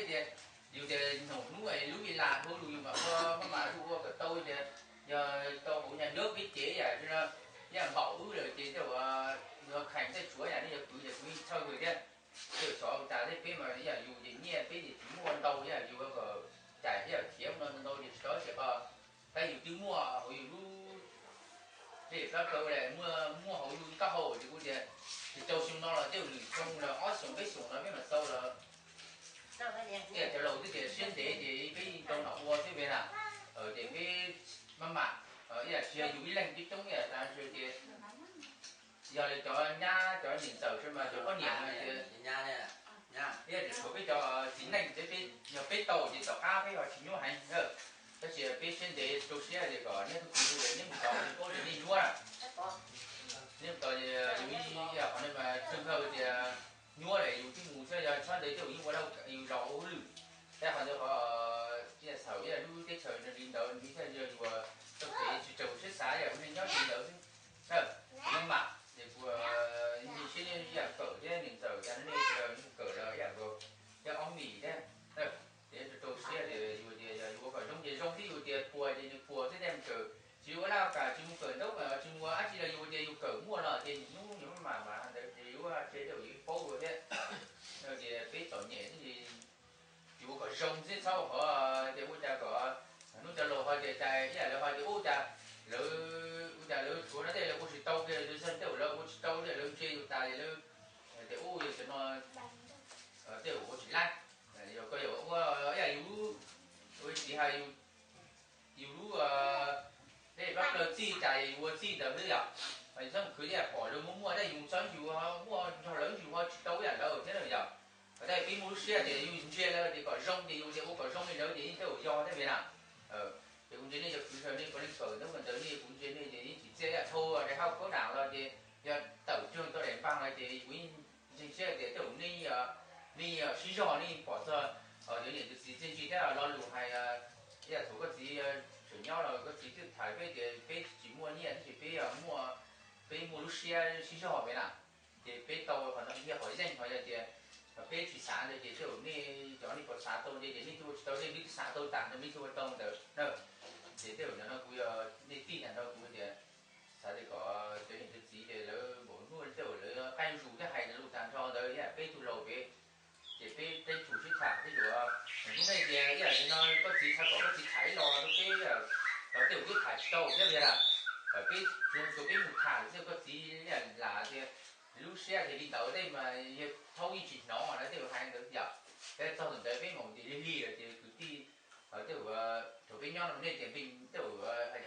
tias, yus tias nyob hnub lub i las hauv lus yus mam ua maj mam ua kom tau tias, yog tau hauv nyaj nyob peb cev yam no, yam npaum wb lawm ces tej uas yog kheem tej tshuav yam nej yog kwv ces kwv yeej txhawj kawg thiab. Tej xyov tas thiab peb mas yam yus ces nyiaj peb ces tsis muaj ntau yam yus kom cais yam khiav no ntau ces tsis tau ces qhov tab yus twb muaj hauv yus lub dej plab kaw lawm, muaj muaj hauv yus taub hau ces kuv tias tsis tau xyoo no los tej lwm xyoo los ob xyoos peb xyoos no peb mam tau los. Ib yam cov laus twb tias siab ntev ces peb yeej tau nom ua thiab peb na. Ces peb maj mam, ib yam tsis yog yus ib leeg coob coob ib yam tas ces yog lawv cov nyab cov niam ntxawm xwb mas cov poj niam no ces ib yam tsis tshuav peb cov txiv neej thiab peb, yog peb tau ces tom qab peb ho tsis nyuaj heev. Tab sis peb siab ntev rau siab ces kom neb tub kwv neb mus tod ces paub tias nej nyuaj. Neb mus tod ces yus ib yam qhov no mas txhawj kawg tias nyuaj lawm yus twb mus thiab yog txhob ntawd tej yus yeej ua lauj yus zaum hauj lwm. Tab qhov ntawd qhov ib yam txhaum ib yam lub teb chaws li ntawd nws thiaj yog yus tau kev tsis raug siab xav ib yam ua neej nyob li ntawd xwb. Nyob mam ces kuv siab ib yam kawm thiab niam ntxawm tas nej kawm los ib yam nkaus thiab ob mis thiab. Ces rau siab tias yus tias yog yus ua kom zoo ces zoo thiab yus tias puas ces nws puas thiab tej mus kawm, tsis ua laj kam tsis mus kawm ntaub kawm tsis mus ua dab tsi los yus tias yus kawm muaj los ces hnub yus maj mam mas ntawd ces yus ua ces yus paub dua thiab. Tias peb txom nyem thiab ces yus ua kom zoo xwb txhob qhov tias ua cas kom hnub cov laus ho tias cas ib yam lawv ho tias ua cas lawv, ua cas lawv tshuav no tej lawv ua tsis tau kiag, tej zaum lawv ua tsis tau tej lawv ntsia yus tas li lawv tias ua yog cov no tej ua tsis laib. Yog koj yog ua ib yam yus, ua txiv hais yus lub dej pab plaws txij cas yus ua txij ntawd xwb yom. Yus txhob khwv ib yam pom lawv muaj muaj tab yus txhob yus muaj nrog lawv yus ho tsis tau ib yam lawv thiab na yom. Tab peb muaj lub siab tias yus ntsia lawv tias kom zoo ces yus tias ua kom zoo li lawv ces yeej tej zaum yog thiab peb na. Ces kuv ntsia nej cov kwv sawv nej puav leej kawm ntaub kawm ntawv nej, kuv ntsia nej ces yeej tsis txiaj ib yam dhau daim hauj khaub nram los ces yog tawm cuag tau daim npaj los ces kuv yeej ntseeg siab tias tej zaum nej, nej sib zog nej pom txog cov niam cov txiv txiaj ntsig thiab lo lus hais ib yam thaum koj txiv tseem nyob los koj txiv twb tham peb tias peb tsis muaj nyiaj tab sis peb muaj, peb muaj lub siab sib zog peb na. Ces peb tau qhov no yog qhov yeej qhov yog tias peb tsis xav ntawd ces tej zaum nej cov nej puas xav tau ces nej twb ua tsis tau, nej twb xav tau tas ntawd nej twb ua tau ntawd na. Ces tej zaum ntawm no kuv yog nej tij ntag no kuv tias xav tias kom cov niam cov txiv ces lawv npaum hnub tej zaum lawv qaij zus thiab hais lus tag nrho ntawd ib yam peb tug laus peb, ces peb teb tsum sib tham tej zaum hnub nej tias ib yam li no koj txiv xav kom koj txiv tham ib los rau peb, los tej zaum peb tham tsis tau thiab li na. Peb tsuas peb mus tham xwb koj txiv ib yam lam tias lub siab tias li ntawd tej mas yog thaub yeej tsis hnov na tej zaum hais ntawd yom. Peb txog ntawm ntawd peb mus tias lig lig lawm ces kwv tij tej zaum thaum peb nyob no nej tias npij tej zaum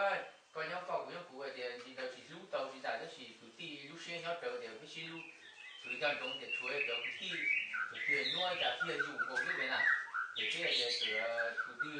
hais koj nyob koj kuv nyob kuv tias li ntawd tsis hlub tau tsis ntawd tab sis kwv tij lub siab nyob raws tias peb sib hlub. Kwv nco ntsoov tias tshuav cov kwv tij tus twg nyuaj cas thiaj yus nkaus xwb na. Ces peb tias kwv twg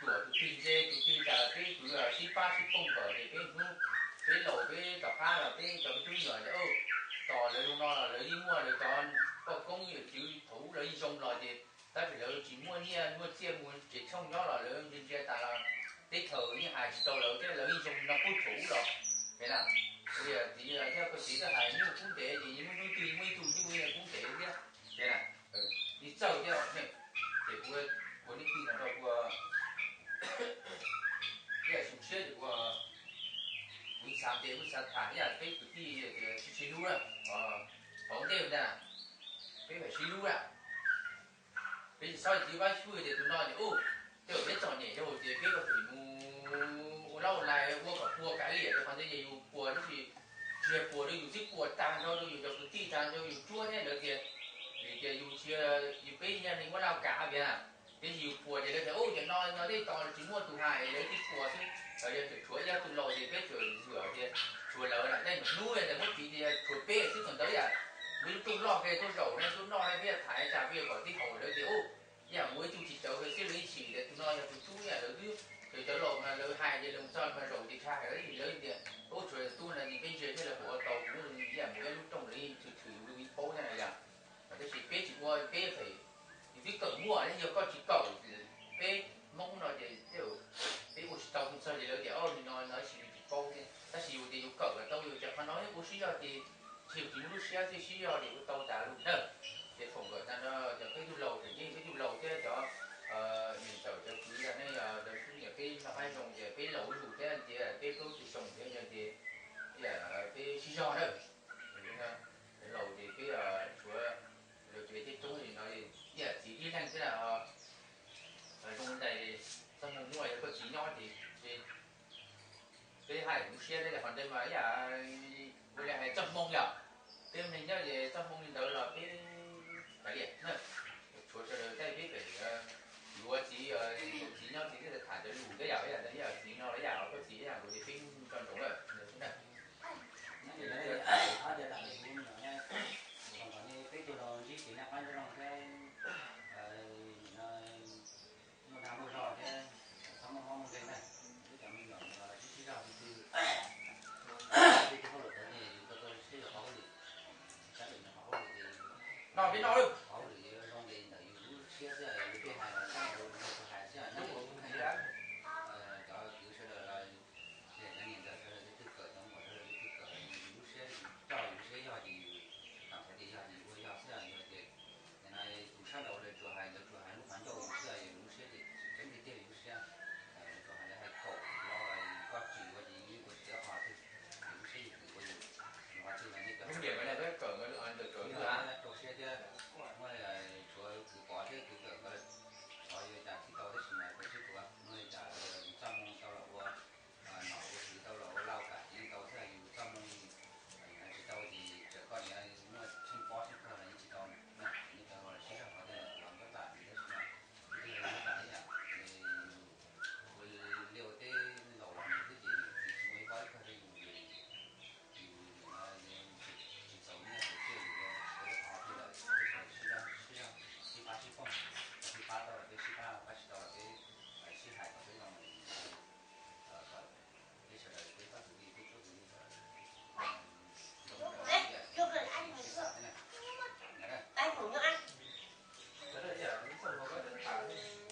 ruam tus twg ntse tus twg cas peb kwv sib pab sib kooj kom ces peb hnub peb laus peb tom qab los peb cov peb tub nyuam tias tos lawv zoo no los lawv yeej muaj lawv cov poj koob yawm txwv thaum ub lawv yeej zoo los ces tab sis lawv tsis muaj nyiaj muaj txiaj mus tsev tshooj nyob los lawv ntsia ntsia tas los teb chaws yeej hais tsis tau lawv thiab lawv yeej zoo no puag thaum ub los. Ces na, thiab koj txiv twb hais muaj kub ntev ces yeej muaj hnub twg muaj ib tug twb muaj kub ntev thiab. Ces na, yeej txawj thiab ne. Ces kuv, kuv nej tij no rau kuv ib yam xyoo tshiab ces kuv, kuv xav ces kuv xav tham ib yam peb kwv tij tias sib sib hlub na, hauv ntej ntag, peb phải sib hlub na. Peb tsis txhob tiv pab xyuj tias tus no ces u, tej zaum peb txom nyem rau ces peb kom txim mus ua laub ua lais ua kom puas kav liam rau qhov ntawd ces yus puas tab sis tsis yog puas rau yus xwb, puas tag nrho rau yus cov kwv tij, tag nrho yus tsuab thiab lawv tias, vim tias yus tsis, yus peb yog neeg muab laj kav tias, tiam sis yus puas ces lawv tias u, cov no no tej tos tsis muaj tus hais lawv thiaj puas xwb. Yog tseem tshuav ib tus laus ces peb tseem ntxhwm tias tshuav lawv na, tej hnub tias muab piv tias tshuav peb xwb thaum ntawd yam, peb lub rooj loj kiag tuaj zaum no tuaj noj no peb tham tas peb yuav kom tib haum lawv tias u, yam mus ib tug tsis tawv xwb lawv ib chim tias tus no yog tus tub yam lawv twb, cov laus mas lawv hais tias lawv mus txog mas zaum ces tshaj hais lawv tias u, tshuav tus tub no ces peb ntsia thiab lawv puas ua tau kuv yam mus ib lub rooj lawv yeej tshwm tshwm yus li paub thiab na yom. Tab sis peb tsis ua peb phem, yus twb kawm muaj thiab yog koj tsis kawm, peb Hmoob no ces peb ua tsis tau mus txog ces lawv tias o li no no tab sis yus tsis paub thiab tab sis yus tias yus kawm kom tau yus cov qhov no ua sib zog ces tsis yus tsis muaj lub siab thiaj sib zog ces ua tau tas lus na. Ces foom kom tas no cov peb tug laus tseem ceeb peb tug laus Thiab tej qhov ntawd mas ib yam ua li hais txoj hmoo yom, peb neeg nyob ces txoj hmoo li ntawd los peb kav liam na. Tshuav sawv daws tej peb pem yuav txiv, txiv nyob txiv thiaj tham cov lus thiab yam ib yam ntawd ib yam txiv no los ib yam koj txiv ib yam nkaus ces peb tso ntsoov lawm na. Peb tug los ntsib kev noj qab nyob zoo thiab, muaj dag muaj zog thiab, txhob muaj mob muaj nkeeg na. Peb cov me nyuam sib sib zog, peb tug hauj lwm tod ces yus tau tau siab yus qhov hauj lwm, sab lwm qhov hauj lwm ces no peb no qhov hauj lwm zoo ces ntawm yus lub siab xwb, yus twb hais los sab yus hais xwb, nyob ua lub kheej. Cov kwv sawv daws los, cov niam ntxawm sawv daws twb kawm, cov muam sawv daws twb kawm, yus lub siab coj yus lub siab yog ces yus, tam sim no yog ces ua yog xwb, yog ces nim no tus sab nraud lawv tsuas hais, lawv tsuas hais lub qhov ncauj yus xwb, yus lub siab ces tseeb tiag tiag yus lub siab. Lawv tsuas hais, lawv hais kaum los koj tsis ua ces yeej ua tsis tau qhov twg, yus lub siab yus kwv ua yus, qhov twg los nej cov rau siab thiab, muaj tshuav kwv pov thiab kwv kawm ko, xyov yuav cas tsis tau tab sis mas kuv sib tuav muaj li cas yus txoj hmoo tau los ua nom ua tswv, tau los ua lau kam txiv tau xwb, yus txoj hmoo tsis tau ces txawm koj niam muaj tsheej pob tsheej pawg los yeej tsis tau. Nej cov sib zog qhov twg los nyob tam tab sis mas ib tug nyob tam ib yam, ua liaj ua teb laus los nws twb ces tsis muaj ib pob ib pawg rau yus ces yus nim no tsis txaus nyiaj txaus txiaj yus ua ib qho twg lawm, peb sawv daws sib zog sib pab sib pooj, sib pab tau los peb sib pab, pab tsis tau los peb sib hais kom peb zoo, kom peb sawv daws peb pab kwv tij peb tsob kwv tij sawv daws zoo sib xav thiab na.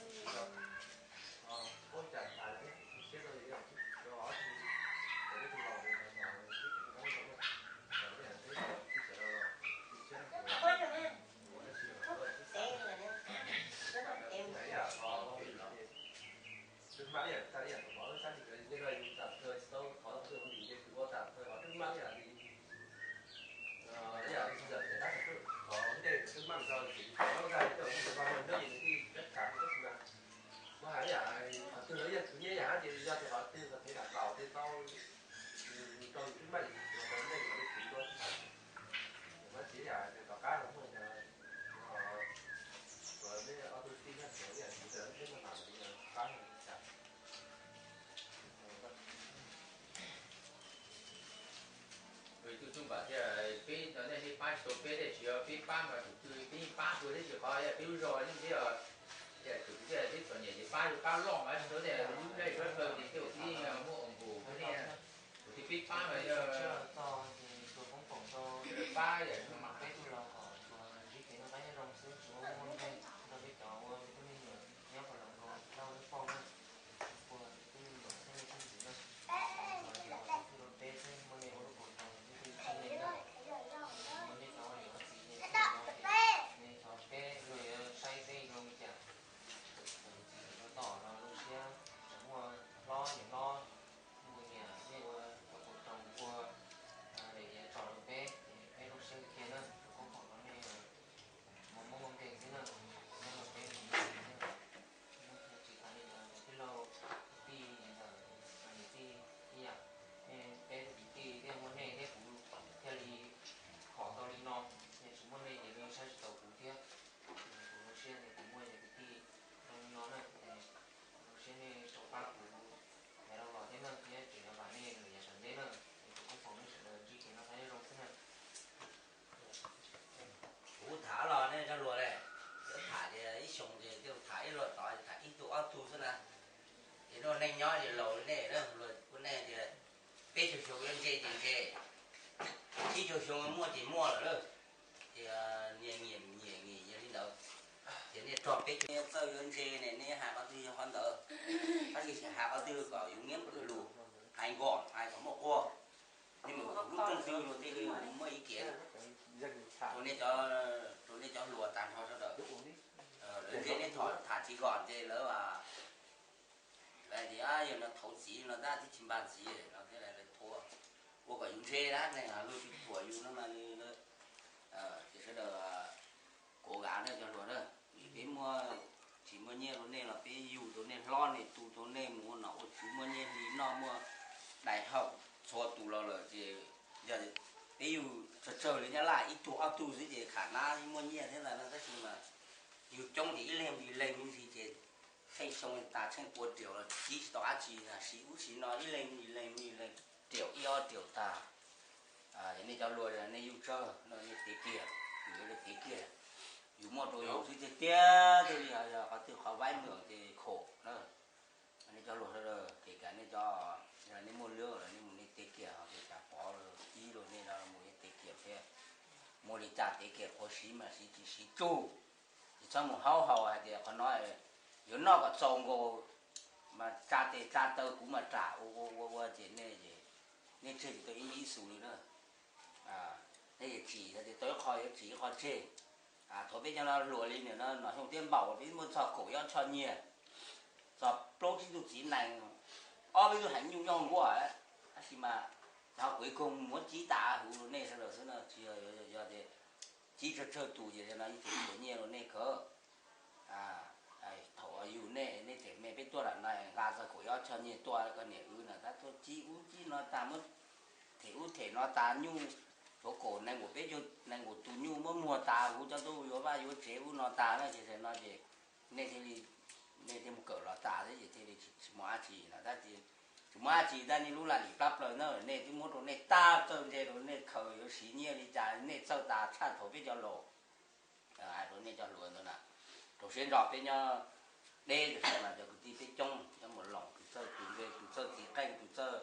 Twb mab ib yam tag ib yam qhov sab li ntawd, yog yus txam thawj tsis tau qhov twg ua ntawm ces tus ua txam thawj qhov twb mab ib yam li, ib yam li txam thawj tab txam thawj qhov ntej twb mab nrog ces tus ua tag ces tus ua ntej ces nws thiaj txawj txav tab sis mas muab hais ib yam qhov twg los yog khwv nyiaj ib yam ces yog tias qhov twg qhov thev dam laus twg tau rau yus twb mab ces tus ua ntej yuav li khwv dua. Muab txiv ib yam tom qab no muaj cov, cov peb ob tug tij nyob tsev ib yam txiv ntawd peb muaj mam li qab no cas. Tus tub npam tias peb no nej pab tsis tau peb, tsis yog peb pab mas tus twg peb yeej pab dua thiab tsis qhov peb lub zog yeej peb, tus twg thiaj peb txom nyem ces pab, pab loj mas tsis tau tias lub laj sab plaws ces tej zaum peb yeej muaj ua npus thiab ne. Tus twg peb pab mas yog pab yam no mas peb tug los kom tsuas ntsib kev noj qab nyob zoo xwb, tsis muaj mob muaj nkeeg rau peb cov ua peb tug me nyuam nyob kom los nkaus lauj lub pauj na. Ua peb tug me nyuam xeeb leej xeeb ntxwv na, los yog ua tus twg rau peb xwb, muaj nej ua lub kaus rau peb tug xeeb leej na. Muaj nej cov ua niam ua txiv ces nej cov peb luag yuav saib peb zoo li cas. Txiv txim rau tom no lub siab tseem muaj hlob niam hlob, muaj niam nej ua ua kaus rau ua, lawm yav tso rau peb, peb lub siab kiag na, tus koob foom no nej muaj mob muaj nkeeg xwb na, nyob rau peb mus nyob xwb na. Tsis tas li ntawd cov tij laug kwv tij niam ntxawm niam tij ib yam, peb tus kwv tij thiaj muaj nej thiab kuv thiaj li khom tau li no, yog tsis muaj nej ces nej saib tsis taus kuv thiab. Kuv zoo siab tias kuv muaj cov kwv tij zoo li no na, kuv zoo siab nej tau pab kuv yav dhau los thiab na, thiab tseem yuav vam nej lawm yav tom ntej na. Es tus koob foom nej sawv daws ntsib kev noj qab nyob zoo xwb na. Kuv tham los nej zaj luag ne, cov tham tias ib xyoo ces tej tham ib luag tod tham ib tug ob tug xwb na. Ces luag neej nyob ces laus li nej na, luag kuj nej tias peb caug xyoo yuav ntse ces ntse, tsib caug xyoo muaj ces muaj lawm na. Ces nyias nyiam nyiam nyias li ntawd. Ces nej rog peb caug txawj yuav ntse ne, nej hais qhov twg yog qhov ntawd, tab sis hais qhov twg kom yus nyiam lus, hais nkaus hais kom muaj quag. Nej mus lub rooj twg los tej li muaj ib kev. Rau nej cov, rau nej cov hluas tag nrho sawv daws, lawv ntse nej thov tham tsis kom ces lawv, lawv tias yog no thaum txiv no tab twb tsis npaj txiv no thiab lawv thuam, ua kom yus ntse na, luag tsis thuam yus no mas ces sawv daws koom haum na cov hluas na. Peb muaj, tsis muaj nyiaj rau nej los peb yug tau nej, hlob nej, tu tau nej mus ua nom ua tswv, muaj nyiaj hli noj, muaj dais haum Txhua tus los lawm ces yog peb yug tsawg tsawg li Nyab Laj ib tug ob tug xwb ces kham nab muaj nyiaj thiab ntag no, tab sis mas yug coob ces ib leeg mus ib leeg mus ntxiv ces tsheej xyoo tas tsheej pua riaum los tiv tsis tau dab tsi, siv ub siv no ib leeg mus ib leeg mus ib leeg, riaum ib ob riaum tag. Nej cov hluas nej yug tsawg no nej tev kiag, yus yuav tev kiag, yus muaj rau yus xwb tiag tiag, thiaj li yog qhov twg qhov vaib mlom ces khom na. Nej cov hluas sawv daws, kể cả nej cov, nej muaj lub los nej mus nej tev kiag, ho kể cả Pov los Tib los nej no mus nej tev kiag thiab. Muaj li cas tev kiag, qhuav siv mas siv tsis siv tsuj, tsis txhob mus haub haus hais tias qhov no yuav noj kom txaus nkaus mas tsa tes tsa taw kuv mas ram ua ua ua ua ces nej, nej tseg tsis tau ib me ib xus li na. Nej yuav tsim hais tias tau ib qho yuav tsim ib qho tseg. Thaum peb cov no hluas li nim no nom xyoo thiab npaum peb muaj txog kaum ob choj nyiaj, txog plaub tsib tug txiv nees, ob peb tug heev nyuj nyob nkuaj, tab sis mas cov kuv ib koog muab cib tas huv rau nej sawv daws xwb no, tsis yog, yog tias cib tsawg tsawg tus ces no yeej tsis tshua nyiaj rau nej kawg. Thaum yug nej, nej tseem me peb tuaj lam no nqa txog kaum ob choj nyiaj tuaj koj niam wb no tab tuaj cib ub cib no tas muab them ub them no tas nyuj, tshuav kaum nees nkaum peb caug nees nkaum tus nyuj muab muag tas huv cov tub yuav vaj yuav tsev ub no tas na ces no ces nej thiaj li, nej thiaj mus kawm los tas xwb ces thiaj li tsis muaj dab tsi no tab sis tsis muaj dab tsi tab nej lub laj lim plab plaws na, nej twb muab rau nej tag txawj ntse rau nej khaws yuav siv nyiaj li cas nej txawj tas tshaj thaum peb cov laus. Hais rau nej cov hluas ntawd na, rau siab ntso peb nyob deb tam sim no cov kwv tij peb coob, nyob mus loos tus txawj tus ntse tus txawj txiv qeej tus txawj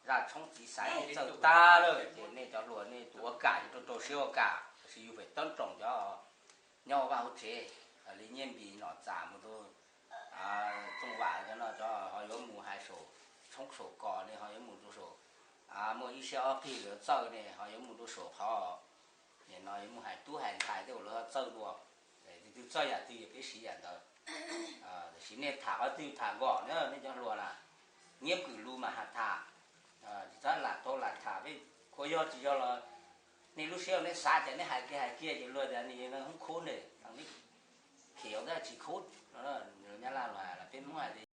zaj tshoob txiv xaiv nej txawj tag lawm ces nej cov hluas nej tus ua kam ces rau rau siab ua kam, tab sis yus pem toob roos cov nyob ua vaj ua tsev, li Nyiaj Npis Nom Txas mus rau Txooj Vam cov no cov ho yuav mus hais saum tshoob saum kos ne, ho yuav mus rau saum, muaj ib siab ob qig lawv txawj ne, ho yuav mus rau saum qhov nim no yuav mus hais tub hais ntxhais tej uas lawv txawj dua. Tus twg txawj yam twg yog peb siv yam ntawd. Tiam sis nej tham qhov twg tham nkaus na nej cov hluas na, nyiab kwm lus mas has tham, tsis txhob lam tau lam tham peb, khuv yog tsis yog los nej lub siab nej xav ces nej hais kiag hais kiag ces luag tias nws hoob khub ne, khiav tab tsis khub, Nyab Laj los hais los peb Hmoob hais tias